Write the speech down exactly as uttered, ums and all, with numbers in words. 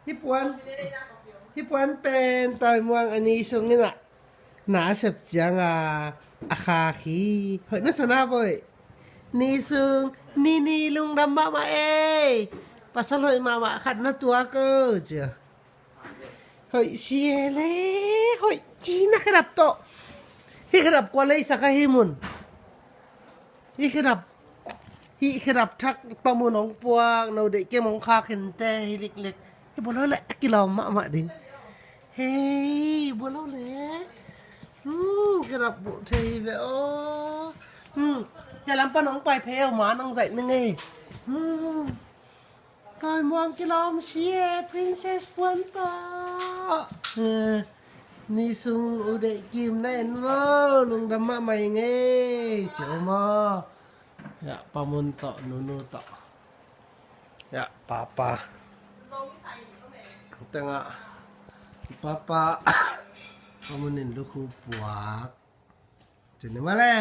Hih puan, hih puan pen Tawi Muang a ni sung in ah na a sep ciang a, a khak hi. Hoih na sa na, Bawi. Ni sung, ni ni lungdam mahmah ei. Pasal hoih mahmah khat na tuak o, ci a. Hoih si e le, hoih ci na khedap tawh. Hih khedap kua lei sa ka hi mun. Hih khedap, hih khedap thak Pa Mun hong puak, no deih kem hong khak hinte, hih liklik. Hih bua lo le, a kilawm mahmah ding. Hei, bua lo le. Hmm, khedap buh thei ve aw. Hmm, hia lam pan hong pai phei aw ma nang zaih ning ei. Hmm. Tawi Muang kilawm si e, Princess puan tawh. Eh, ni sung u deih kim na en maw, lungdam mahmah ing ei, ci o maw. Ya, Pa Mun tawh, Nunu tawh. Ya, Papa. Tengah. Papa. Pa Mun in lukhu puak. Ci ni maw le.